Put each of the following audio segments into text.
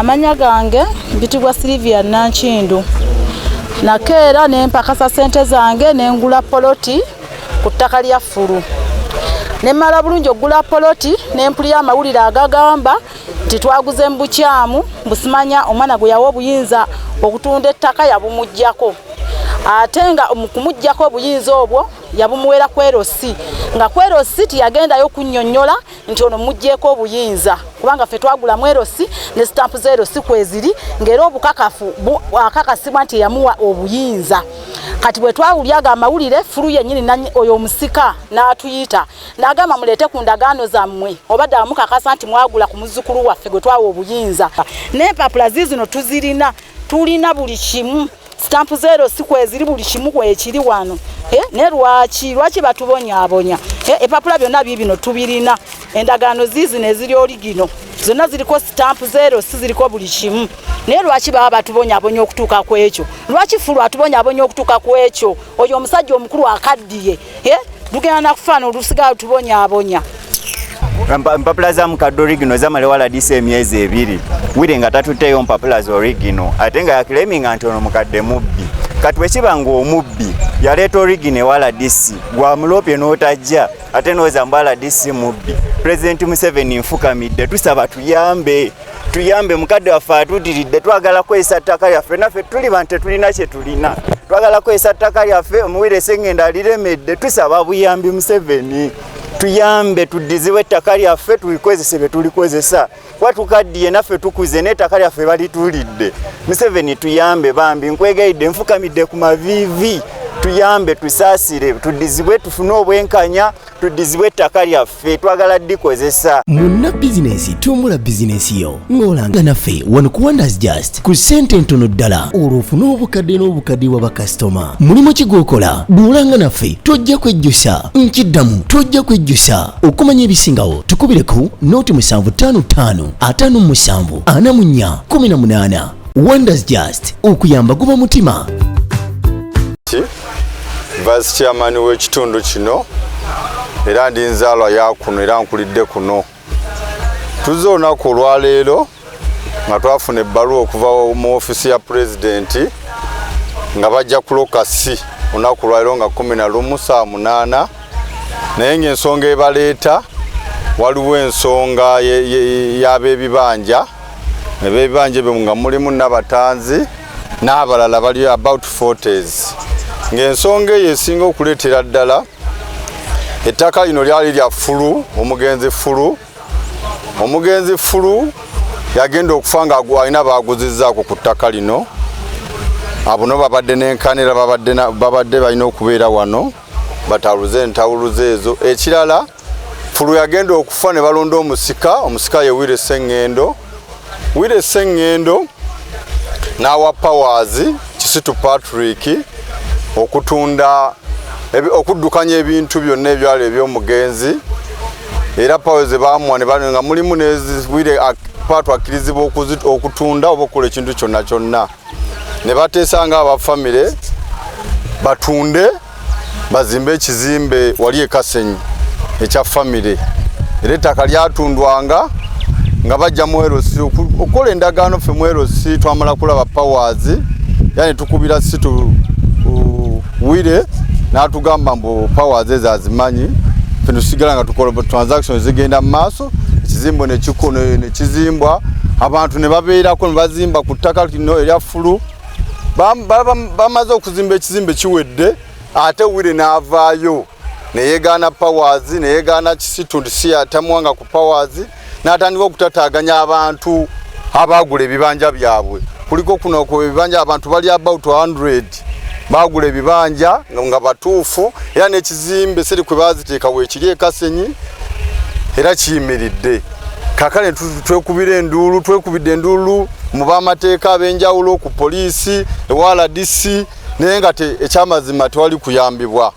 Amanya gange mpitibwa Silivia Nankindu. Nakeera ne mpakasa ssente zange ne ngula poloti ku ttaka lya Ffulu. Ne mmala bulungi okugula poloti ne mpulira amawulire agagamba nti twaguze mu bukyamu, mbu simanya omwana gwe yawa obuyinza okutunda ettaka yabumuggyako. Ate nga mu kumuggyako obuyinza obwo yabumuweera ku LC, nga ku LC tiyagendayo kunnyonnyola nti ono muggyeko obuyinza, kubanga ffe twagula mu LC ne sitampu za LC kweziri, ng'era obukakafu akakasibwa nti yamuwa obuyinza. Kati bwe twawulyaga amawulire, Ffulu yennyini oyo omusika n'atuyita n'agamba muleete ku ndagaano zammwe oba ddala mukakasa nti mwagula ku muzzukulu waffe gwe twawa obuyinza. N'empapula ziizino tuzirina, tulina buli kimu, sitampu za LC kweziri, buli kimu kwekiri wano. Ne lwaki batubonyaabonya? Ebipapula byonna biibino tubirina, endagaano ziizino eziri oligino zonna ziriko sitampu za LC, ziriko buli kimu. Naye lwaki baba batubonyaabonya okutuuka ku ekyo? Lwaki Ffulu atubonyaabonya okutuuka ku ekyo? Oyo omusajja omukulu akaddiye, lugenda nakufaana olusigala tubonyaabonya. Mpapula za mukadde origino zamala waladisa emyezi 2 wire nga tatutteyo mpapula za origino, ate nga yakileminga nti ono mukadde mubbi. Kati bwe kiba ng'omubbi yaleeta origino ewa ladisi, gwamulopye n'otajja ate n'oza mbu ladisi mubbi. Pulezidenti Museveni nfukamidde, tusaba tuyambe, tuyambe, mukadde waffe atudiridde, twagala kwesa ttaka lyaffe, naffe tuli bantu tetulina kye tulina, twagala kwesa ttaka lyaffe, omuwire Sengendo aliremedde, tusaba buyambi Museveni, tuyambe tuddizibwe ettaka lyaffe tulikozese bye tulikozesa, kuba tukaddiye naffe tukuze n'ettaka lyaffe balitulidde. Museveni tuyambe bambi, nkwegayidde, nfukamidde ku maviivi, tuyambe, tusaasire, tuddizibwe, tufune obwenkanya, tuddizibwe ettaka lyaffe, twagala ddikozesa. Munna bizinensi, tumbula bizinensi yo ng'olanga naffe wano ku Wonders Just ku ssente entono ddala, olwo ofune obukadde n'obukadde bwa bakasitoma. Mulimu ki gw'okola? Bw'olanga naffe tojja kwejjusa. Nkiddamu, tojja kwejjusa. Okumanya ebisingawo tukubire ku 0755 57 44 18. Wonders Just, okuyamba guba mutima. Vice Chairman w'ekitundu kino, era ndi nzaalwa ya kuno era nkulidde kuno. Tuzze olunaku olwaleero nga twafuna ebbaluwa okuva mu ofiisi ya pulezidenti nga bajja ku lokasi olunaku olwaleero nga 11 saa 8, naye ng'ensonga ebaleeta waliwo ensonga y'ab'ebibanja, eb'ebibanja ebyo nga mulimu Nabatanzi n'abalala bali about 40s, ng'ensonga eyo esinga okuleetera ddala ettaka lino lyali lya Ffulu, omugenzi Ffulu. Omugenzi Ffulu yagenda okufa nga alina baaguzizzaako ku ttaka lino. Abo no babadde n'enkanira, babadde balina okubeera wano bataluze entawuluzo ezo. Ekirala, Ffulu yagenda okufa ne balonda omusika, omusika ye Wire Sengendo. Wire Sengendo n'awa powers Kisitu Patrick okutunda, okuddukanya ebintu byonna ebyali eby'omugenzi, era powers bamuwa ne nga mulimu ne Wire Patrick akkirizibwa okutunda oba okukola ekintu kyonna kyonna. Ne bateesa nga aba famire batunde bazimbe ekizimbe wali e Kasenyi ekya famire, era ettaka lyatundwanga nga bajja mu LC okukola endagaano. Ffe mu LC twamala kulaba powers, yani tukubira Situ Wire n'atugamba mbu powers ezo azimanyi. Ffe tusigala nga tukola transactions zigenda mu maaso, ekizimbe ne kizimbwa, abantu ne babeerako ne bazimba ku ttaka lino erya Ffulu. Bamaze okuzimba ekizimbe kiwedde, ate Wire n'avaayo neyegaana powers, neyegaana Kisitu nti si tamuwanga ku powers, n'atandika okutataaganya abantu abaagula ebibanja byabwe. Kuliko kuno ku ebibanja abantu bali about 100 baagula ebibanja nga batuufu, era n'ekizimbe seri kwe baaziteeka weekiri e Kasenyi era kiyimiridde. Kakale twekubira enduulu, twekubidde enduulu mu b'amateeka ab'enjawulo, ku poliisi, ewa RDC, naye nga ekyamazima tewali kuyambibwa.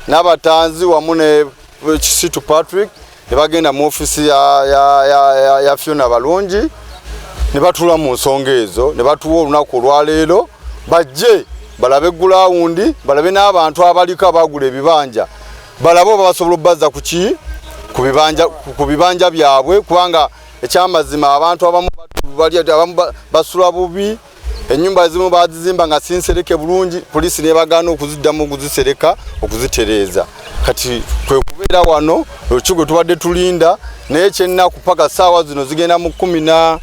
N'abatanzi wamu ne Kisitu Patrick ne bagenda mu ofiisi ya Fiona Balungi ne batuula mu nsonga ezo, ne batuwa olunaku olwaleero bajje balabe ground, balabe n'abantu abaliko abagula ebibanja, balabe oba basobola okubazza ku bibanja byabwe, kubanga ekyamazima abantu abamu Bali abamu basula bubi, ennyumba ezimu bazizimba nga sinsereke bulungi, poliisi nebagaana okuziddamu okuzisereka okuzitereeza. Kati kwe kubeera wano olukiiko tubadde tulinda, naye ekyennaku paka ssaawa zino zigenda mu 11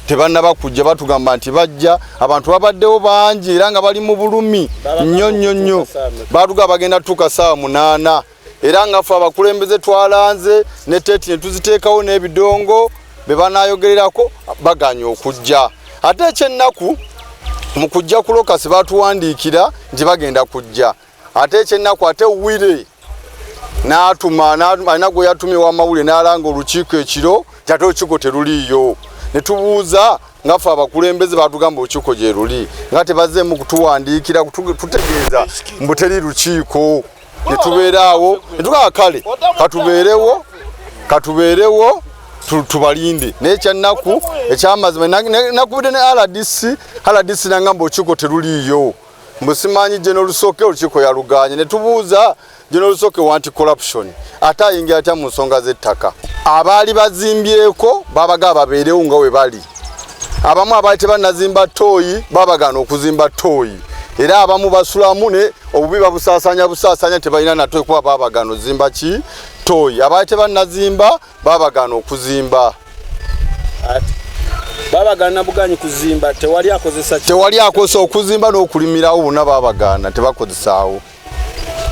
tebannaba kujja. Batugamba nti bajja, abantu babaddewo bangi era nga bali mu bulumi nnyo nnyo nnyo. Batugamba bagenda tutuuka ssaawa 8, era nga ffe abakulembeze twalanze ne tenti ne tuziteekawo n'ebidongo be banaayogererako, baganye okujja. Ate ekyennaku mu kujja ku locus batuwandiikira nti bagenda kujja, ate ekyennaku ate Wire n'atuma, alina gwe yatumye w'amawulire n'alanga olukiiko ekiro nti ate olukiiko teruliiyo. Ne tubuuza nga ffe abakulembeze, batugamba olukiiko gye luli, nga tebazzeemu kutuwandiikira kututegeeza mbu teri lukiiko. Ne tubeera awo ne tugamba kale katubeerewo tubalinde. Naye ekyannaku ekyamazima nakubidde ne RDC, RDC nangamba olukiiko teruliiyo, mbu simanyi General Rusoke olukiiko yaluganye. Ne tubuuza General Rusoke wa anti corruption ate ayingira atya mu nsonga z'ettaka? Abaali bazimbyeko babaga babeerewo nga we bali, abamu abaali tebannazimba ttooyi babagaana okuzimba ttooyi, era abamu basulamu ne obubi babusaasaanya busaasaanya, tebalina na ttooyi kuba babagaana ozimba ki ttooyi. Abaali tebannazimba babagaana okuzimba. Babagaana buganyi kuzimba, tewali akozesa tewali akozesa okuzimba n'okulimirawo, bonna babagaana tebakozesaawo.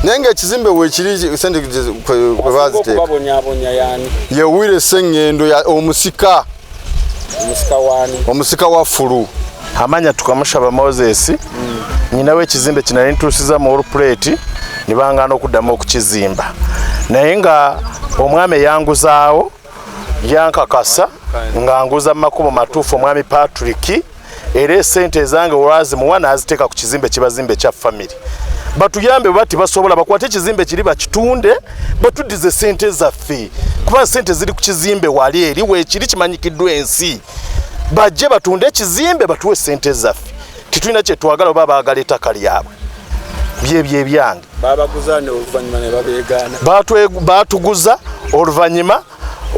Naye ng'ekizimbe weekiri sente kwe baziteeka. Babonyabonya yani? Ye Wire Sseŋŋendo omusika. Omusika waani? Omusika wa Fulu. Amanya Tukamushaba Moses, nyina w'ekizimbe kino nali ntuusiza mu wall ne bangaana okuddamu okukizimba, naye nga omwami eyanguzaawo yankakasa nga nguza mu makubo matuufu, omwami Patrick, era esente ezange olwazimuwa n'aziteeka ku kizimbe kibazimbe ekya family. Batuyambe bati basobola bakwate ekizimbe kiri bakitunde batuddize sente zaffe, kuba sente ziri ku kizimbe wali eri weekiri kimanyikiddwa ensi. Bajje batunde ekizimbe batuwe sente zaffe, tetulina kyetwagala oba baagala ettaka lyabwe byebyo ebyange. Babaguza ne oluvannyuma ne babeegaana. Batuguza oluvannyuma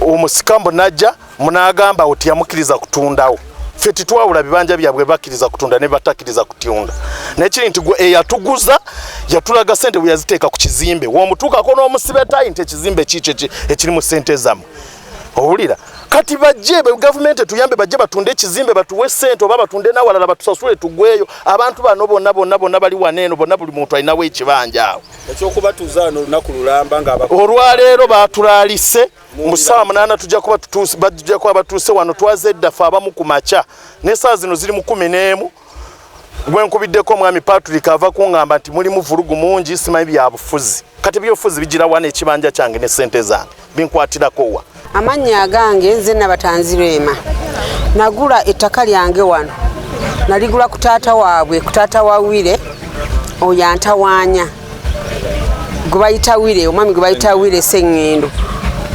omusika mbu najja munagamba oti yamukkiriza kutundawo. Ffe tetwawula bibanja byabwe, bakkiriza kutunda ne batakkiriza kutunda, naye kiri nti gwe eyatuguza yatulaga sente bwe yaziteeka ku kizimbe, w'omutuukako n'omusiba etayi nti ekizimbe kiikyo ekirimu sente zammwe. Owulira? Kati bajje gavumenti etuyambe, bajje batunde ekizimbe batuwe sente, oba batunde n'awalala batusasule tugweyo. Abantu bano bonna bonna bonna bali wano eno bonna, buli muntu alinawo ekibanja awo. Ekyokubatuuza wano olunaku lulamba nga olwaleero batulaalise mu ssaawa 8 tujja kuba tutuuse, bajja kuba batuuse wano. Twaze edda ffe abamu ku makya, n'essaawa zino ziri mu 11. Gwe nkubiddeko omwami Patrick ava kuŋŋamba nti mulimu vulugu mungi, simanyi byabufuzi. Kati ebyobufuzi bigira wano ekibanja kyange ne sente zange binkwatirako wa? Amannya agange nze Nabatanzi Rwema. Nagula ettaka lyange wano, naligula ku taata waabwe, ku taata wa Wire oyo antawaanya gwe bayita Wire, omwami gwe bayita Wire Sseŋŋendo.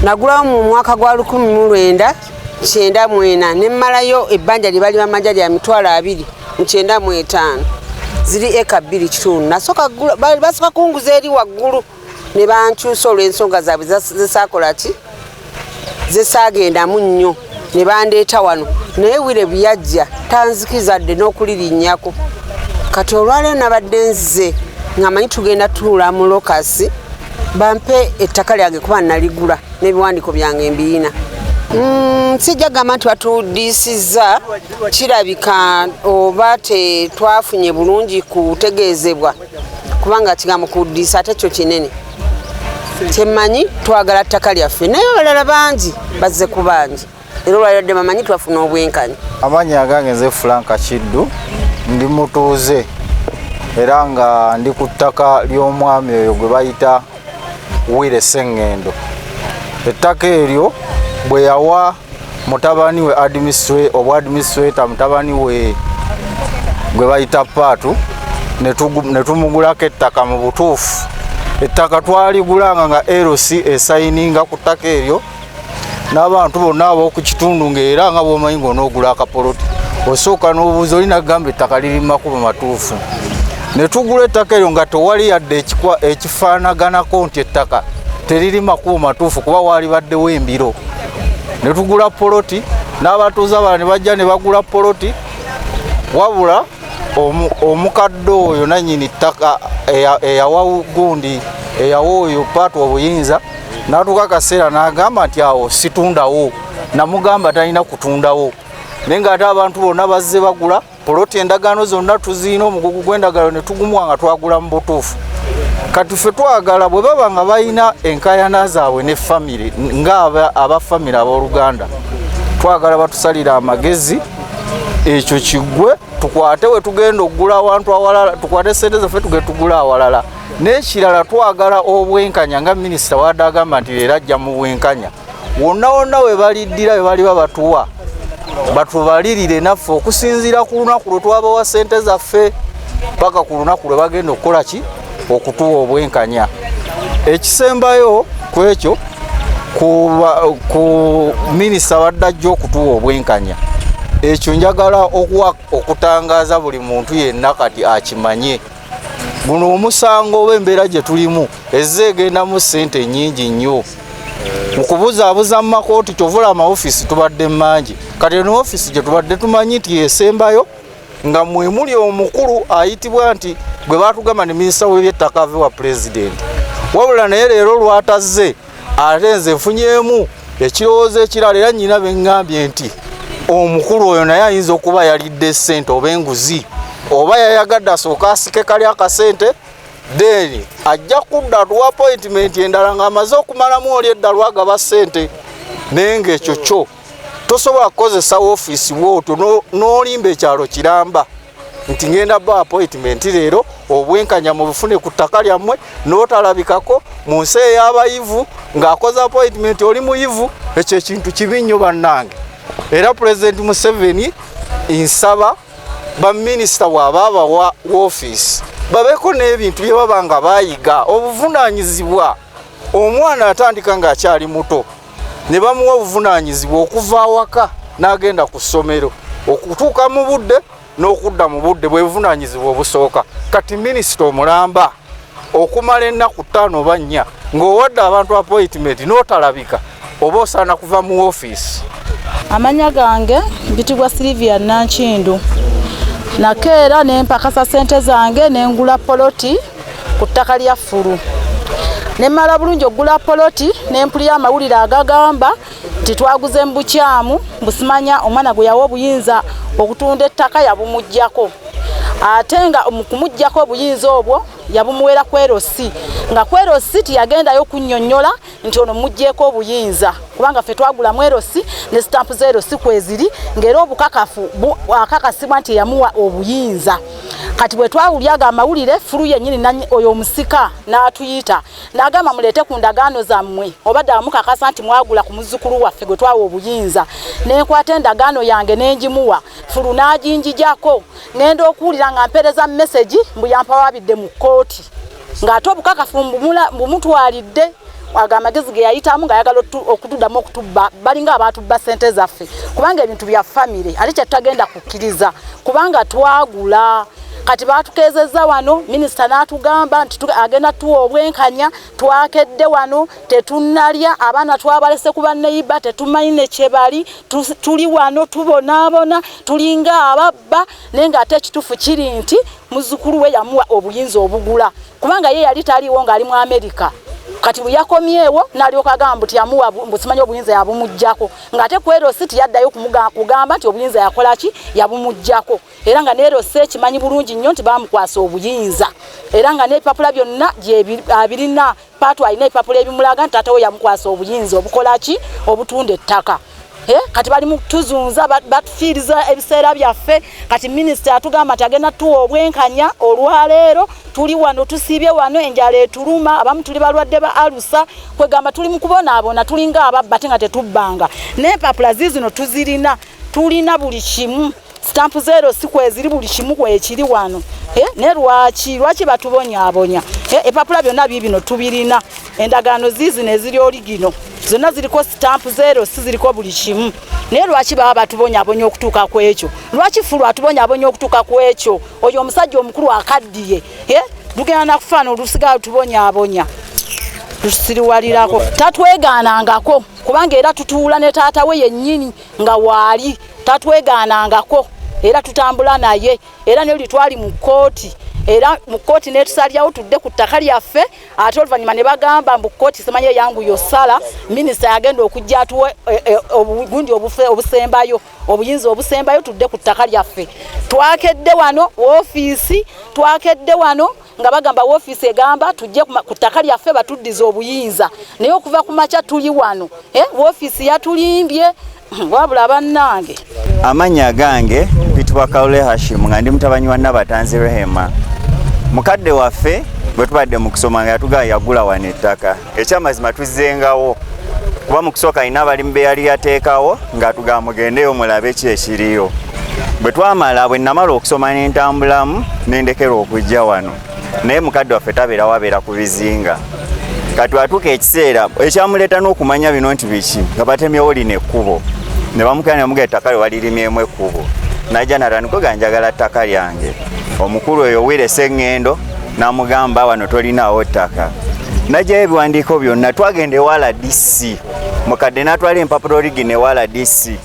Nagulawo mu mwaka gwa 1994 ne mmalayo ebbanja lye bali bamanja lya 295,000, ziri eka 2.5. Nasooka basooka kunguza eri waggulu ne bankyusa olw'ensonga zaabwe zesaakola ki zesaagendamu nnyo, ne bandeeta wano. Naye Wire bwe yajja tanzikizadde n'okulirinnyako. Kati olwaleero nabadde nzize nga manyi tugenda tutuula mu locus bampe ettaka lyange, kuba naligula n'ebiwandiiko byange mbiyina. Sijja gamba nti batudiisizza, kirabika oba tetwafunye bulungi kutegeezebwa, kubanga kigambo kudiisa ate kyo kinene. Kyemmanyi twagala ttaka lyaffe, naye abalala bangi bazze ku bangi, era olwaliro bamanyi twafuna obwenkanya. Amannya agange nze Frank Kiddu, ndi mutuuze era nga ndi ku ttaka ly'omwami oyo gwe bayita Wire Sseŋŋendo. Ettaka eryo bwe yawa mutabani we obwa administrator, mutabani we gwe bayita Paatu, ne tumugulako ettaka. Mu butuufu ettaka twaligulanga nga LC esayininga ku ttaka eryo n'abantu bonna ab'oku kitundu, ng'era nga bw'omanyi ng'onoogula akapoloti osooka n'obuuza oli nagamba ettaka liri mu makubo matuufu. Ne tugula ettaka eryo nga tewali yadde ekifaanaganako nti ettaka teriri makubo matuufu, kuba waalibaddewo embiro. Ne tugula poloti n'abatuuze abalala ne bajja ne bagula poloti, wabula omukadde oyo nannyini ttaka eyawa gundi, eyawa oyo Paatu obuyinza, n'atuuka akaseera n'agamba nti awo situndawo. Namugamba talina kutundawo, naye ng'ate abantu bonna bazze bagula poloti, endagaano zonna tuziina, omugugu gw'endagaano ne tugumuwa nga twagula mu butuufu. Kati ffe twagala bwe baba nga balina enkayana zaabwe ne famire, nga aba famire abooluganda, twagala batusalire amagezi ekyo kiggwe, tukwate we tugenda okugula awantu awalala, tukwate sente zaffe tugende tugula awalala. N'ekirala, twagala obwenkanya nga minisita wadde agamba nti leero ajja mu bwenkanya. Wonna wonna we baliddira, we baliba batuwa, batubalirire naffe okusinziira ku lunaku lwe twabawa sente zaffe paka ku lunaku lwe bagenda okukola ki, okutuwa obwenkanya. Ekisembayo ku ekyo, ku minisita wadde ajja okutuwa obwenkanya, ekyo njagala okuwa okutangaaza buli muntu yenna kati akimanye, guno omusango oba embeera gye tulimu ezze egendamu ssente nnyingi nnyo mu kubuzaabuza mu makooti. Kyovula amaofiisi tubadde mangi, kati eno ofiisi gye tubadde tumanyi nti yesembayo nga mwe muli omukulu ayitibwa nti gwe batugamba ne minisita w'ebyettaka ave wa pulezidenti, wabula naye leero lwatazze, ate nze nfunyeemu ekirowoozo ekirala, era nnyina beŋŋambye nti omukulu oyo naye ayinza okuba yalidde ssente oba enguzi, oba yayagadde asooke asike kali akasente, then ajja kudda atuwa appointment endala ng'amaze okumalamu oli edda lwagaba ssente. Naye ng'ekyo kyo tosobola kukozesa woofiisi bwotyo n'olimba ekyalo kiramba nti ngenda ba appointment leero, obwenkanya mubufune ku ttaka lyammwe, n'otalabikako mu nsi ey'abayivu ng'akoze appointment oli muyivu. Ekyo ekintu kibi nnyo bannange. Era Pulezidenti Museveni, nsaba baminisita bw'aba abawa woofiisi babeeko n'ebintu bye baba nga bayiga obuvunaanyizibwa. Omwana atandika ng'akyali muto ne bamuwa obuvunaanyizibwa okuva awaka n'agenda ku ssomero, okutuuka mu budde n'okudda mu budde, bwe buvunaanyizibwa obusooka. Kati minisita omulamba okumala ennaku 5 oba 4 ng'owadde abantu appointment n'otalabika, oba osaana kuva mu woofiisi. Amanya gange mpitibwa Silivia Nankindu. Nakeera ne mpakasa ssente zange ne ngula poloti ku ttaka lya Ffulu. Ne mmala bulungi okugula poloti, ne mpulira amawulire agagamba nti twaguze mu bukyamu, mbusimanya omwana gwe yawa obuyinza okutunda ettaka yabumuggyako, ate nga mu kumuggyako obuyinza obwo yabumuwera ku LC, nga ku LC tiyagendayo kunnyonnyola nti ono muggyeko obuyinza, kubanga ffe twagulamu LC ne sitampu za LC kweziri, ng'era obukakafu akakasibwa nti yamuwa obuyinza. Kati bwe twawulyaga amawulire, Fulu yennyini oyo omusika n'atuyita n'agamba, muleete ku ndagaano zammwe oba ddala mukakasa nti mwagula ku muzzukulu waffe gwe twawa obuyinza. Nenkwata endagaano yange n'engimuwa Fulu n'aginjijako. Ngenda okuwulira nga mpeereza mesegi mbu yampawaabidde mu kkooti, ng'ate obukakafu mbumutwalidde. Ago amagezi ge yayitamu ng'ayagala okutuddamu okutubba, balinga abaatubba ssente zaffe, kubanga ebintu bya famire ate kyetutagenda kukkiriza, kubanga twagula. Kati baatukeezezza wano, minisita n'atugamba nti agenda tuwa obwenkanya. Twakedde wano tetunnalya, abaana twabalese ku banneyiba, tetumanyi ne kye bali, tuli wano tubonaabona, tulinga ababba. Naye ng'ate ekituufu kiri nti muzzukulu we yamuwa obuyinza obugula, kubanga ye yali taliiwo ng'ali mu Amerika. Kati bwe yakomyewo n'alyoka agamba mbu tiyamuwa, mbu simanyi obuyinza yabumuggyako, ng'ate ku LC tiyaddayo kugamba nti obuyinza yakola ki, yabumuggyako. Era nga ne LC ekimanyi bulungi nnyo nti baamukwasa obuyinza, era nga n'ebipapula byonna abirina. Paatu alina ebipapula ebimulaga nti taata we yamukwasa obuyinza obukola ki, obutunda ettaka. Kati bali mu kutuzunza, batufiiriza ebiseera byaffe. Kati minisita atugamba nti agenda tuwa obwenkanya olwaleero. Tuli wano tusiibye wano, enjala etuluma, abamu tuli balwadde ba alusa, kwegamba tuli mu kubonaabona, tulinga ababba ate nga tetubbanga. N'empapula ziizino tuzirina, tulina buli kimu, sitampu zero si kweziri, buli kimu kwekiri wano. Ne lwaki batubonyaabonya? Ebipapula byonna biibino tubirina, endagaano ziizino eziri oligino zonna ziriko sitampu zero, si ziriko buli kimu. Naye lwaki baba batubonyaabonya okutuuka ku ekyo? Lwaki Fulu atubonyaabonya okutuuka ku ekyo? Oyo omusajja omukulu akaddiye, tugenda nakufaana olusigala tubonyaabonya. Tusiriwalirako, tatwegaanangako, kubanga era tutuula ne taata we yennyini nga waali, tatwegaanangako, era tutambula naye. Era neri twali mu kkooti, era mu kkooti netusalyawo tudde ku ttaka lyaffe. Ate oluvannyuma ne bagamba mbu kkooti simanyi eyangu yosala, minisita yagenda okujja atuwe obugundi obusembayo, obuyinza obusembayo, tudde ku ttaka lyaffe. Twakedde wano woofiisi, twakedde wano nga bagamba woofiisi egamba tujje ku ttaka lyaffe batuddize obuyinza, naye okuva ku makya tuli wano, woofiisi yatulimbye. Wabula bannange. Amannya gange mpitibwa Kalule Hashim, nga ndi mutabani wa Nabatanzi Rehema. Mukadde waffe bwe tubadde mu kusoma nga yatugamba yagula wano ettaka. Ekyamazima tuzzengawo, kuba mu kusooka alina abalimu be yali yateekawo ng'atugamba mugendeyo mulabe ki ekiriyo. Bwe twamala, bwe namala okusoma n'entambulamu nendekera okujja wano, naye mukadde waffe tabeerawo, abeera ku bizinga. Kati atuuka ekiseera ekyamuleeta n'okumanya bino nti biki, nga batemyewo lino ekkubo, ne bamukira ne bamugaa ettaka lye walirimyemu ekkubo. Najja natandika ga njagala ttaka lyange. Omukulu oyo Wire Sseŋŋendo n'amugamba wano tolinaawo ttaka. Najjayo ebiwandiiko byonna, twagenda ewa RDC, mukadde n'atwala empapula origin ewa RDC.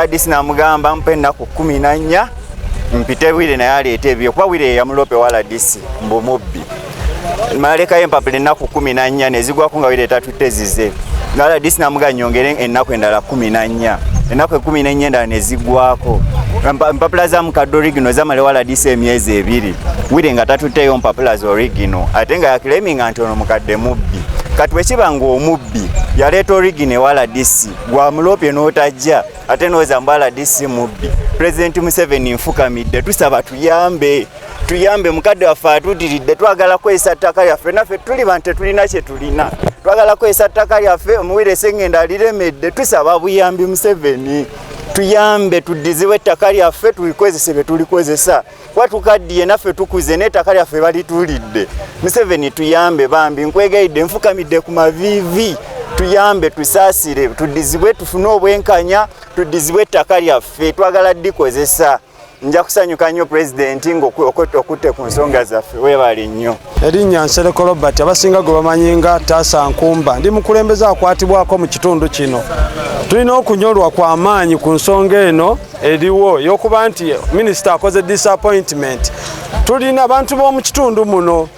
RDC n'amugamba mpa ennaku 14 mpite Wire naye aleete ebyo, kuba Wire yeyamulopa ewa RDC mbu mubbi. Malekayo empapula ennaku 14 nezigwako nga Wire tatutte zize. RDC n'amugamba nyongere ennaku endala 14, ennaku 14 endala nezigwako. Empapula za mukadde original zamala ewa RDC emyezi 2, Wire nga tatutteyo mpapula za original, ate nga yaclaiminga nti ono mukadde mubbi. Kati bwe kiba ng'omubbi yaleeta original ewa RDC, gwamulopye n'otajja, ate n'oza mbu RDC mubbi. Pulezidenti Museveni, nfukamidde, tusaba tuyambe, tuyambe, mukadde waffe atudiridde. Twagala kwesa ttaka lyaffe, naffe tuli bantu tetulina kye tulina, twagala kwesa ttaka lyaffe. Omuwire Sseŋŋendo aliremedde, tusaba buyambi. Museveni tuyambe, tuddizibwe ettaka lyaffe tulikozese bye tulikozesa, kuba tukaddiye naffe tukuze n'ettaka lyaffe balituulidde. Museveni tuyambe bambi, nkwegayidde, nfukamidde ku maviivi, tuyambe, tusaasire, tuddizibwe, tufune obwenkanya, tuddizibwe ettaka lyaffe, twagala ddikozesa. Nja kusanyuka nnyo pulezidenti ng'okutte ku nsonga zaffe. Weebale nnyo. Erinnya Nsereko Robert, abasinga gwe bamanyi nga Taasa Nkumba. Ndi mukulembeze akwatibwako mu kitundu kino. Tulina okunyolwa kwa maanyi ku nsonga eno eriwo ey'okuba nti minisita akoze disappointment. Tulina abantu b'omu kitundu muno,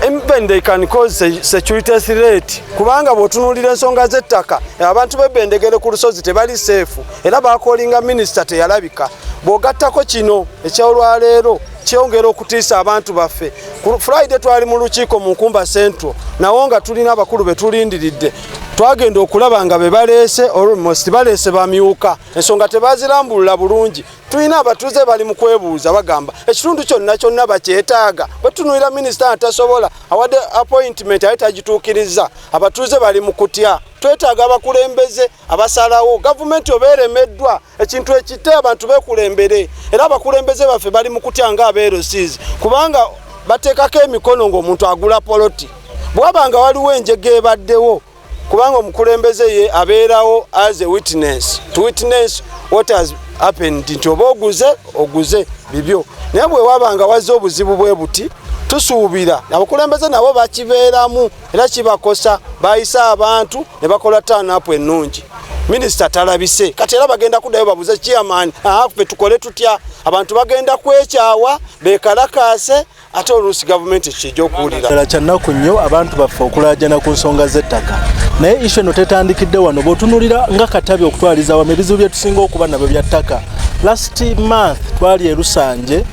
even they can cause security threat, kubanga bw'otunuulira ensonga z'ettaka, abantu b'ebbendegere ku lusozi tebali safe, era bacallinga minisita teyalabika. Bw'ogattako kino ekyolwaleero, kyongera okutiisa abantu baffe. Ku Friday twali mu lukiiko mu Nkumba Central, nawo nga tulina abakulu be tulindiridde. Twagenda okulaba nga be baleese almost baleese bamyuka, ensonga tebazirambulula bulungi. Tulina abatuuze bali mu kwebuuza, bagamba ekitundu kyonna kyonna bakyetaaga. Bwe tunuulira minisita nga tasobola, awadde appointment aye tagituukiriza, abatuuze bali mu kutya. Twetaaga abakulembeze abasalawo. Gavumenti oba eremeddwa ekintu ekite, abantu bekulembere. Era abakulembeze baffe bali mu kutya nga abeerosizi, kubanga bateekako emikono ng'omuntu agula poloti. Bwaba nga waliwo enjega ebaddewo, kubanga omukulembeze ye abeerawo as a witness, to witness what has happened, nti oba oguze oguze bibyo. Naye bwe waba nga wazze obuzibu bwe buti, tusuubira abakulembeze nabo bakibeeramu era kibakosa. Bayise abantu ne bakola turn-up ennungi, minisita talabise. Kati era bagenda kuddayo babuze chairman, ffe tukole tutya? Abantu bagenda kwekyawa, bekalakaase, ate oluusi gavumenti kijja okuwulira. Ddala kyannaku nnyo abantu baffe okulaajana ku nsonga z'ettaka, naye issue eno tetandikidde wano. Bw'otunuulira nga Katabi okutwaliza wamu, ebizibu bye tusinga okuba nabyo bya ttaka. Last month twali e Lusanje,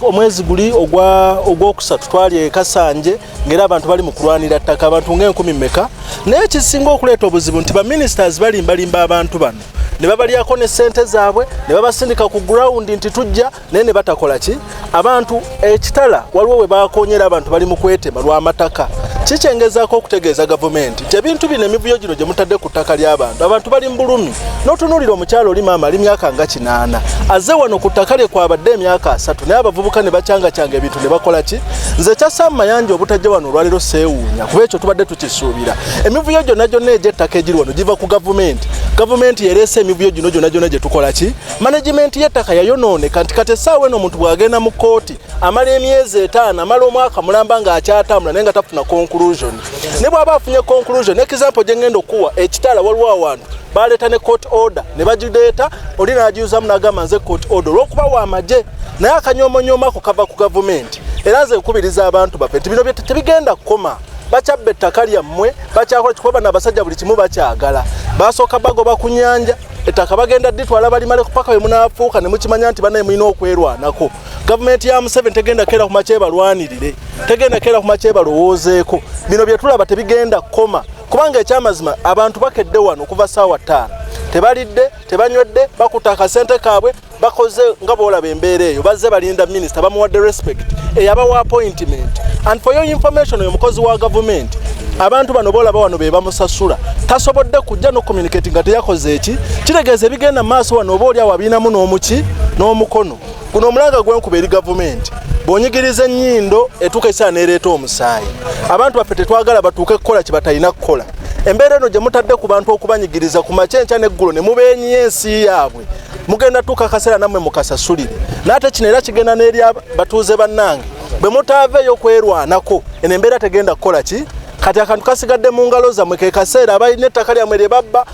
omwezi guli ogwokusatu twali e Kasanje, ng'era abantu bali mu kulwanira ttaka, abantu ng'enkumi mmeka. Naye ekisinga okuleeta obuzibu nti baministers balimbalimba abantu bano ne babalyako ne ssente zaabwe, ne babasindika ku ground nti tujja, naye ne batakola ki. Abantu ekitala waliwo we bakonyera, abantu bali mu kwetema lw'amataka. Kikyengezaako okutegeeza gavumenti nti ebintu bino, emivuyo gino gye mutadde ku ttaka ly'abantu, abantu bali mu bulumi. N'otunuulira omukyalo oli, maama ali myaka nga 80, azze wano ku ttaka lye kwabadde emyaka 30, naye abavubuka ne bacyangacyanga ebintu ne bakola ki. Nze kyasaamu Mayanja obutajja wano olwaleero seewuunya, kuba ekyo tubadde tukisuubira. Emivuyo gyonna gyonna egy'ettaka egiri wano giva ku gavumenti. Gavumenti yereese emivuyo gino gyonna gyonna gye tukola ki? Management y'ettaka yayonooneka nti kati essaawa eno omuntu bw'agenda mu kkooti amala emyezi etaano, amala omwaka mulamba ng'akyatambula naye nga tafuna conclusion. Ne bw'aba afunye conclusion, example gye ngenda okuwa, ekitala waliwo awantu baleeta ne court order ne bagireeta, oli n'agiyuzamu n'agamba nze court order olw'okuba wa magye, naye akanyomonyomako kava ku gavumenti. Era nze nkubiriza abantu baffe nti bino tebigenda kukoma. Bakyabba ettaka lyammwe, bakyakola kikuba bano abasajja buli kimu bakyagala. Basooka bagoba ku nnyanja, ettaka bagenda dditwala balimale kupaka bwe munaafuuka ne mukimanya nti bannaye mulina okwerwanako. Gavumenti ya Museveni tegenda keera ku makya ebalwanirire, tegenda keera ku makya ebalowoozeeko. Bino bye tulaba tebigenda kukoma, kubanga ekyamazima abantu bakedde wano okuva ssaawa 5, tebalidde, tebanywedde, bakutte akasente kaabwe, bakoze nga bw'olaba embeera eyo. Bazze balinda minisita, bamuwadde respect eyabawa appointment. And for your information, oyo mukozi wa gavumenti, abantu bano boolaba wano be bamusasula, tasobodde kujja n'ocommunicate nga teyakoze eki. Kitegeeza ebigenda mu maaso wano oba oli awo abiinamu n'omuki n'omukono. Guno omulanga gwenkuba eri gavumenti, bw'onyigiriza ennyindo etuuka ekiseera n'ereeta omusaayi. Abantu baffe tetwagala batuuke kukola kye batalina kukola. Embeera eno gye mutadde ku bantu okubanyigiriza ku makya, enkya n'eggulo ne mubeenyiya ensi yaabwe, mugenda tuuka akaseera nammwe mukasasulire. N'ate kino era kigenda n'eri batuuze bannange, bwe mutaaveeyo kwerwanako eno embeera tegenda kukola ki. Kati akantu kasigadde mu ngalo zammwe, ke kaseera abalina ettaka lyammwe lye babba,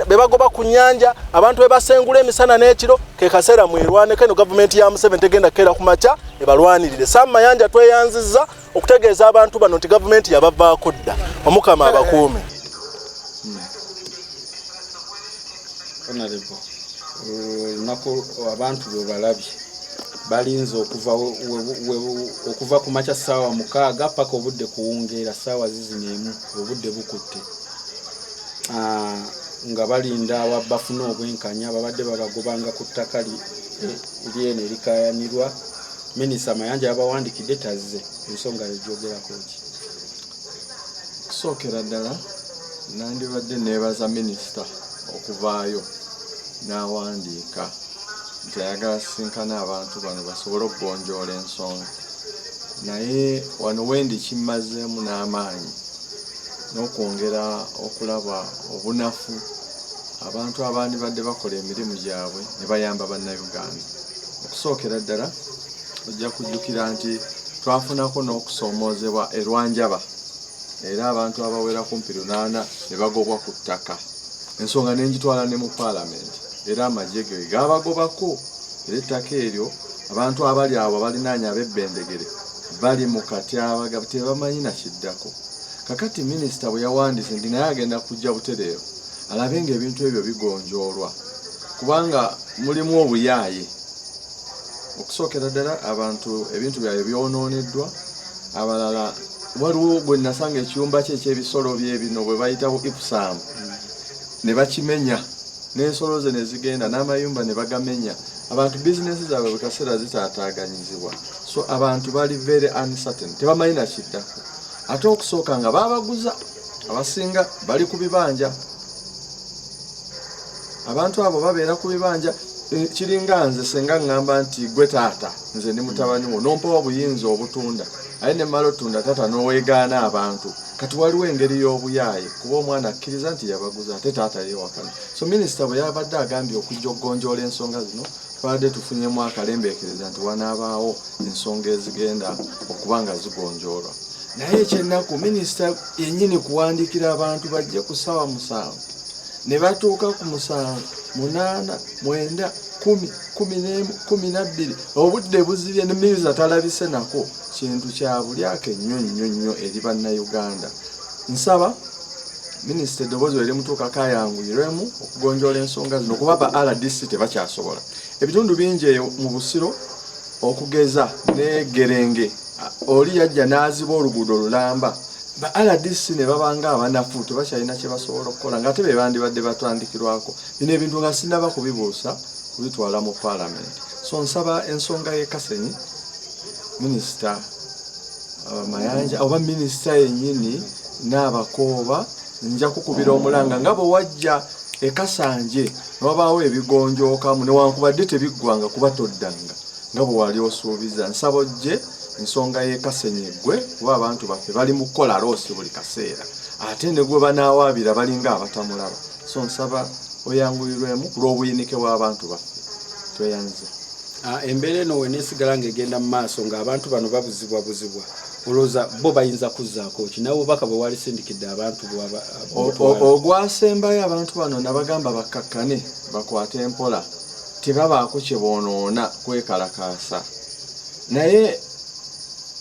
be bagoba ku nnyanja, abantu be basengula emisana n'ekiro, ke kaseera mwerwaneko. Eno gavumenti ya Museveni tegenda kukeera ku makya ebalwanirire. Sam Mayanja, tweyanzizza okutegeeza abantu bano nti gavumenti yabavaako dda. Omukama abakuume. Honorable, olunaku abantu bwe balabye balinze okuva ku makya ssaawa 6 paka obudde kuwungeera ssaawa zizino emu, obudde bukutte, nga balinda bafune obwenkanya. Babadde babagobanga ku ttaka lyeno erikayanirwa. Minisita Mayanja yabawandikidde, tazze. Ensonga yegyogerako ki? Okusookera ddala nandibadde neebaza minisita okuvaayo n'awandiika nti ayagala sisinkana abantu bano basobole okugonjoola ensonga, naye wano wendi kimmazeemu n'amaanyi n'okwongera okulaba obunafu abantu abandibadde bakola emirimu gyabwe ne bayamba Bannayuganda. Okusookera ddala ojja kujjukira nti twafunako n'okusoomoozebwa e Lwanjaba, era abantu abawera kumpi 800 ne bagobwa ku ttaka. Ensonga n'engitwala ne mu paalamenti, era amagye ge gaabagobako, era ettaka eryo abantu abali awo abalinaanye ab'ebbendegere bali mu katyabaga, tebamanyi na kiddako. Kakati minisita bwe yawandiise nti naye agenda kujja butereevu alabe ng'ebintu ebyo bigonjoolwa, kubanga mulimu obuyaaye. Okusookera ddala abantu ebintu byabwe byonooneddwa, abalala waliwo gwe nasanga ekiyumba kye eky'ebisolo bye bino bwe bayita bu ipsam ne bakimenya n'ensolo ze ne zigenda, n'amayumba ne bagamenya. Abantu bizinesi zaabwe buli kaseera zitaataaganyizibwa, so abantu bali very uncertain, tebamanyi na kiddako. Ate okusooka nga babaguza, abasinga bali ku bibanja, abantu abo babeera ku bibanja. Kiringa nze senga ŋŋamba nti gwe taata, nze ndi mutabani wo, nompawa obuyinza obutunda, aye ne mmala otunda taata n'oweegaana abantu. Kati waliwo engeri y'obuyaaye, kuba omwana akkiriza nti yabaguza ate taata yeewakana. So minisita bwe yabadde agambye okujja okugonjoola ensonga zino, twabadde tufunyemu akalembeekereza nti wanaabaawo ensonga ezigenda okuba nga zigonjoolwa, naye ekyennaku minisita yennyini kuwandiikira abantu bajje ku ssaawa 7, ne batuuka ku 7, 8, 9, 10, 11, 12, obudde buzibye ne minisita talabise nako. Kintu kya bulyake nnyo nnyo nnyo eri Bannayuganda. Nsaba minisita eddoboozi bwe limutuukako ayanguyirwemu okugonjoola ensonga zino, kuba ba RDC tebakyasobola. Ebitundu bingi eyo mu Busiro, okugeza n'egerenge, oli yajja n'aziba oluguudo lulamba, ba RDC ne babanga abanafu, tebakyalina kye basobola okukola, ng'ate be bandibadde batandikirwako. Bino ebintu nga sinnaba kubibuusa kubitwala mu paalamenti. So nsaba ensonga y'e Kasenyi, minisita Mayanja oba minisita yennyini n'abakooba, nja kukubira omulanga nga bwe wajja e Kasanje ne wabaawo ebigonjookamu, newankubadde tebiggwanga kuba toddanga nga bwe wali osuubiza. Nsaba ojje ensonga y'e Kasenyi eggwe, kuba abantu baffe bali mu kukola loosi buli kaseera, ate ne gwe banaawaabira balinga abatamulaba. So nsaba oyanguyirwemu ku lw'obuyinike bw'abantu baffe. Tweyanze. Embeera eno weneesigala ng'egenda mu maaso ng'abantu bano babuzibwabuzibwa, olowooza bo bayinza kuzzaako ki? Nawe obubaka bwe walisindikidde abantu bw'otwala? Ogwasembayo, abantu bano nabagamba bakkakkane, bakwate empola, tebabaako kye boonoona kwekalakaasa. Naye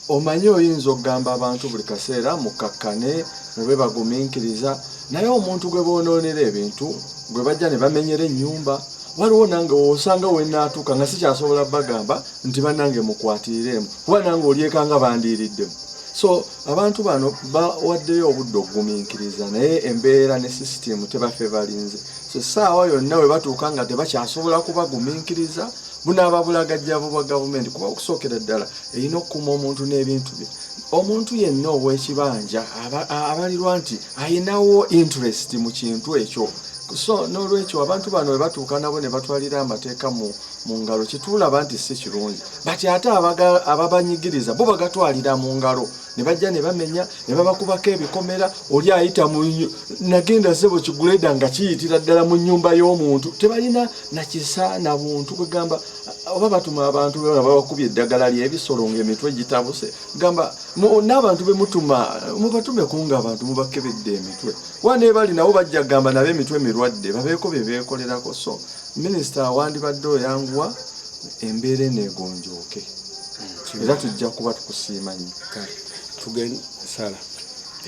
omanyi oyinza okugamba abantu buli kaseera mukkakkane, mube bagumiikiriza, naye omuntu gwe boonoonera ebintu, gwe bajja ne bamenyera ennyumba, waliwo nange wosanga wenaatuuka nga sikyasobola bagamba nti bannange mukwatiriremu, kuba nange olyekanga bandiiriddemu. So abantu bano bawaddeyo obudde okugumiikiriza, naye embeera ne sisitimu tebafe balinze. So essaawa yonna we batuuka nga tebakyasobola kubagumiikiriza, bunaaba bulagajjavu bwa gavumenti, kuba okusookera ddala erina okukuuma omuntu n'ebintu bye. Omuntu yenna ow'ekibanja abalirwa nti ayinawo interest mu kintu ekyo. So n'olwekyo abantu bano we batuuka nabo ne batwalira amateeka mu ngalo, kitulaba nti si kirungi. Bati ate ababanyigiriza bo bagatwalira mu ngalo ne bajja ne bamenya ne babakubako ebikomera. Oli ayita mu nagenda sebo kiguleda nga kiyitira ddala mu nnyumba y'omuntu. Tebalina nakisa na buntu. Kwegamba oba batuma abantu nga babakubye eddagala ly'ebisolo ng'emitwe gitabuse. Gamba n'abantu bemutuma mubatume kunga abantu mubakebedde emitwe, kuba nebali nabo bajja kugamba nabo emitwe mirwadde, babeeko bye beekolerako. So minisita, wandibadde oyanguwa embeera eno egonjooke, era tujja kuba tukusiima nnyo. Kale sala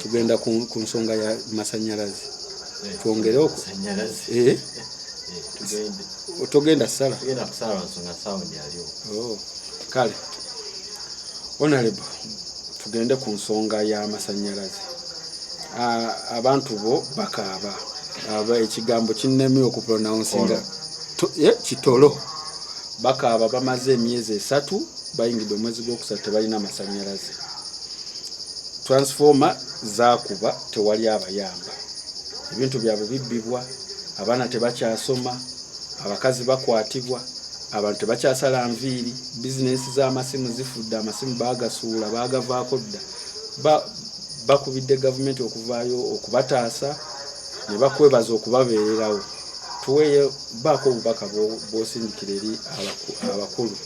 tugenda ku nsonga ya masanyalaze, twongere oku togenda sala. Oh, kale honorable, tugende ku nsonga y'amasanyalaze. Abantu bo bakaaba. Aba ekigambo kinnemye okupronouncinga, kitolo. Bakaaba, bamaze emyezi 3, bayingidde omwezi gwokusatu, tebalina masanyalaze. Transformer zakuba, tewali abayamba. Ebintu byabwe bibbibwa, abaana tebakyasoma, abakazi bakwatibwa, abantu tebakyasala nviiri, bizinensi z'amasimu zifudde, amasimu bagasuula, bagavaako dda. Bakubidde gavumenti okuvaayo okubataasa ne bakwebaza okubabeererawo. Tuweeyo baako obubaka bw'osindikira eri abakulu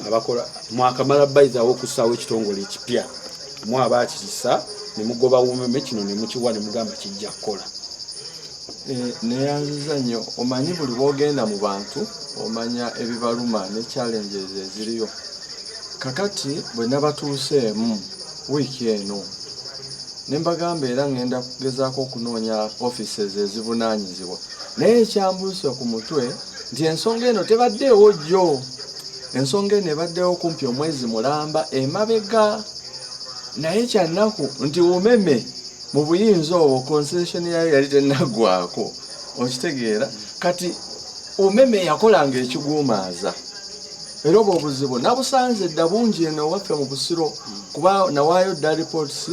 abakola. Mwakamala bayizawo okussaawo ekitongole ekipya, mwabakirisa ne mugoba Umeme, kino ne mukiwa ne mugamba kijja kukola. Neyanziza nnyo. Omanyi buli bwogenda mu bantu omanya ebibaluma ne challenges eziriyo. Kakati bwe nabatuuseemu wiiki eno ne mbagamba era ngenda kugezaako okunoonya offices ezivunaanyizibwa, naye ekyambuuse ku mutwe nti ensonga eno tebaddeewo jjo. Ensonga eno ebaddewo kumpi omwezi mulamba emabega, naye kyannaku nti Umeme mu buyinza obwo concession yayo yali tenaggwako. Okitegeera? Kati Umeme yakolanga ekiguumaaza, era obwo obuzibu nabusanze dda bungi eno ewaffe mu Busiro, kuba nawaayo dda reports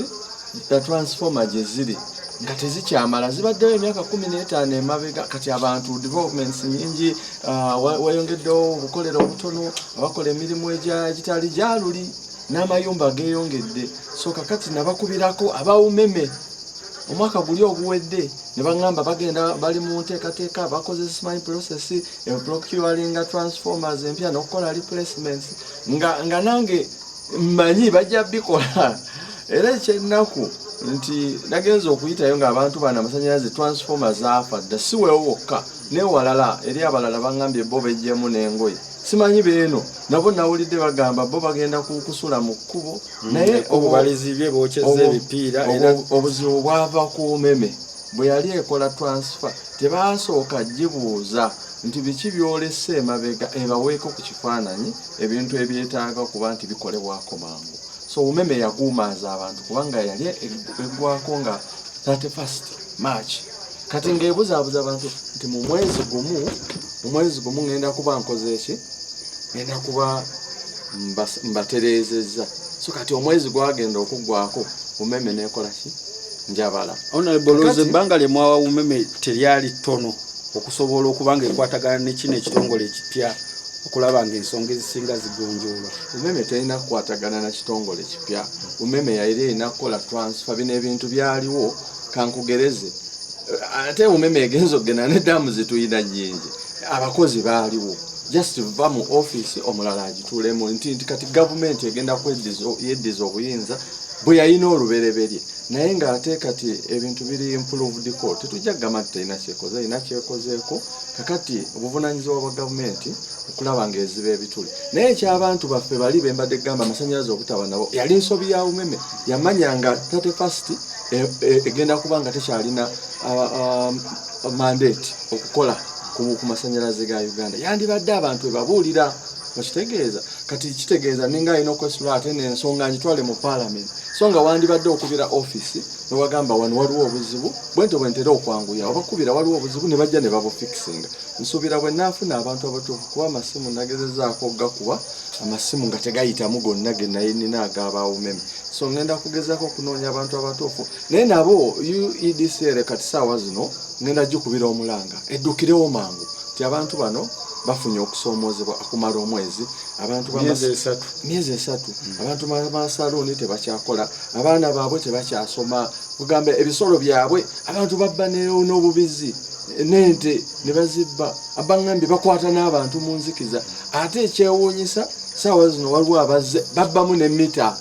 the transformer gye ziri nga tezikyamala, zibaddewo emyaka 15 emabega. Kati abantu developments nyingi, wayongeddewo obukolero obutono abakola emirimu egitali gyaluli n'amayumba geeyongedde. So kakati nabakubirako aba Umeme omwaka guli oguwedde ne baŋŋamba bagenda, bali mu nteekateeka, bakoze simanyi process procuringa transformers empya n'okukola replacements, nga nange mmanyi bajja bikola. Era ekyennaku nti nagenza okuyitayo ng'abantu bano amasanyalaze transformer zaafa dda. Si weewo wokka, newalala eri abalala baŋŋambye bo bejjemu n'engoye. Simanyi beeno nabo nawulidde bagamba bo bagenda kusula mu kkubo. Naye ekkubo balizibye, bookyezza ebipiira era obuzibu bwava ku Umeme. Bwe yali ekola transfer tebasooka gibuuza nti biki byolese emabega, ebaweeko ku kifaananyi ebintu ebyetaaga okuba nti bikolebwako mangu. So Umeme yaguumaaza abantu kubanga yali eggwako nga 31st March. Kati ng'ebuzaabuza abantu nti mu mwezi gumu ngenda kuba nkoze eki, ngenda kuba mbatereezezza. So kati omwezi gwagenda okuggwako, Umeme nekola ki? Njabala. Honorable, olowooza ebbanga lye mwawa Umeme teryali ttono okusobola okuba nga ekwatagana ne kino ekitongole ekipya okulaba nga ensonga ezisinga zigonjoolwa? Umeme terina kukwatagana na kitongole kipya. Umeme yali erina kukola transfer. Bino ebintu byaliwo. Kankugereze. Ate Umeme egenza okugenda ne daamu zetulina nyingi, abakozi baaliwo, just va mu office omulala agituulemu, nti kati gavumenti egenda yeddiza obuyinza bwe yalina olubereberye. Naye ng'ate kati ebintu biri improved ko, tetujja kugamba nti terina kyekoze, erina kyekozeeko. Kakati obuvunanyizibwa bwa gavumenti okulaba ng'eziba ebituli. Naye ekyabantu baffe bali bembadde gamba amasanyalaze obutaba nabo yali nsobi ya Umeme. Yamanya nga 31st egenda kuba nga tekyalina mandate okukola ku masanyalaze ga Uganda. Yandibadde abantu ebabuulira, okitegeeza? Kati kitegeeza ninga alina okwesula ate nensonga ngitwale mu parliament. So nga wandibadde okubira offisi newagamba wano waliwo obuzibu bwentyo bwentera okwanguya, obakubira waliwo obuzibu ne bajja ne babufixinga. Nsuubira bwe naafuna abantu abatuufu, kuba amasimu nagezezaako okugakuba, amasimu nga tegayitamu gonna ge nali nina agaba Umeme. So ngenda kugezaako okunoonya abantu abatuufu, naye nabo UEDCL kati saawa zino ngenda gikubira omulanga eddukirewo mangu nti abantu bano bafunye okusoomoozebwa okumala omwezi, abantu Myezi 3. Myezi 3. Abantu bamasaluuni tebakyakola, abaana baabwe tebakyasoma, kugamba ebisolo byabwe abantu babba n'obubizi n'ente ne bazibba. Abaŋŋambye bakwata n'abantu mu nzikiza. Ate ekyewuunyisa, saawa zino waliwo abazze babbamu ne mita.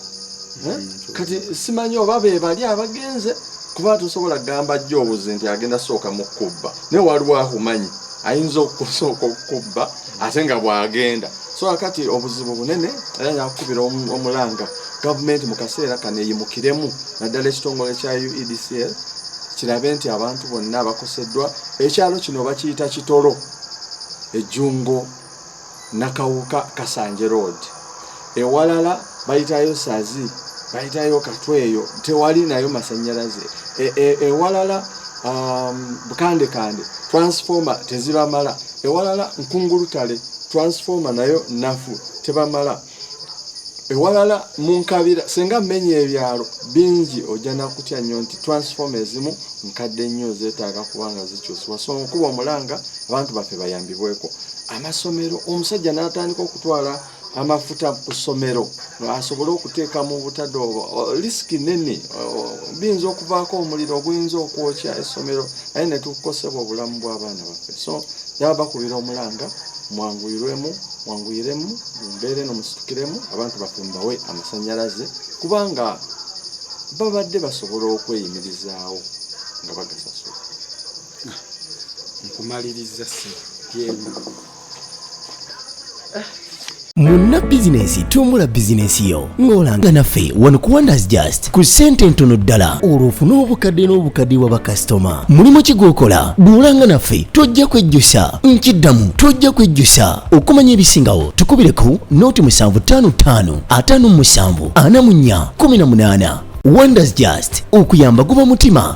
Eh? Kati simanyi oba be bali abagenze, kuba tosobola kugamba jjo obuzi nti agenda sooka mu kubba, naye waliwo akumanyi ayinza okusooka okukubba ate nga bw'agenda. So akati obuzibu bunene, era nakukubira omulanga gavumenti mu kaseera kano eyimukiremu, naddala ekitongole kya UEDCL kirabe nti abantu bonna abakoseddwa. Ekyalo kino bakiyita Kitolo, Ejjungo, Nakawuka, Kasanje Road. Ewalala bayitayo Sazi, bayitayo Katweyo, tewali nayo masanyalaze. Ewalala Bukandekande transformer tezibamala. Ewalala Nkungulutale transformer nayo nafu, tebamala. Ewalala munkabira, senga mmenya ebyalo bingi, ojja nakutya nnyo nti transformer ezimu nkadde nnyo, zeetaaga kubanga zikyusibwa. So nkuba omulanga abantu baffe bayambibweko. Amasomero, omusajja n'atandika okutwala amafuta ku ssomero asobole okuteeka mu butadde obwo, risk nene, biyinza okuvaako omuliro oguyinza okwokya essomero, naye netukosebwa obulamu bw'abaana baffe. So yaba bakubira omulanga mwanguyirwemu, mwanguyiremu mu mbeera eno, musitukiremu abantu baffe mubawe amasanyalaze, kubanga babadde basobola okweyimirizaawo nga bagasasula. Nkumaliriza si byebyo. Munna bizinensi, tumbula bizinensi yo ng'olanga naffe wano ku Wonders Just ku ssente entono ddala, olwo ofune obukadde n'obukadde bwa bakasitoma. Mulimu ki gw'okola? Bw'olanga naffe tojja kwejjusa. Nkiddamu, tojja kwejjusa. Okumanya ebisingawo tukubire ku 0755 57 44 18. Wonders Just, okuyamba guba mutima.